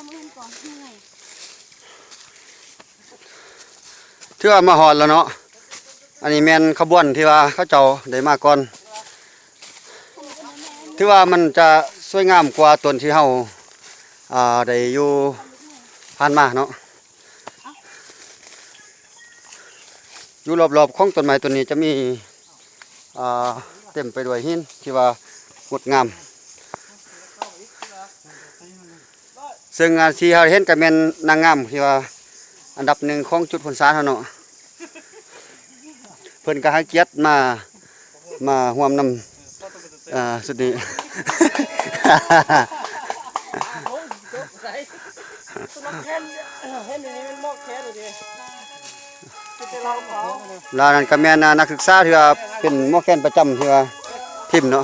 ບໍ່ເຫັນກໍເມື່ອຍ. ຖືວ່າມາຮອດແລ້ວເນາະ. ອັນນີ້ແມ່ນຂະບວນທີ່ວ່າເຂົາເຈົ້າໄດ້ມາກ່ອນ. ຖືວ່າມັນຈະສວຍງາມກວ່າຕົນທີ່ເຮົາ ອ່າ ໄດ້ຢູ່ຜ່ານມາເນາະ. ຢູ່ລອບໆຂອງຕົ້ນໄມ້ຕົ້ນນີ້ຈະມີ ອ່າ ເຕັມໄປດ້ວຍຫີນທີ່ວ່າງົດງາມ. ເຊິ່ງ ອ່າ ທີ່ເຮົາເຫັນກໍແມ່ນນາງງາມທີ່ວ່າອັນດັບໜຶ່ງຂອງຈຸດພົ້ນສານເຮົາເນາະ. ເພິ່ນກໍໃຫ້ກຽດມາ ມາຮ່ວມນຳ ອ່າ ຊຸດນີ້. ລາວນັ້ນກໍແມ່ນ ອ່າ ນັກສຶກສາທີ່ວ່າເປັນໝໍແຄນປະຈຳທີ່ວ່າທີມເນາະ.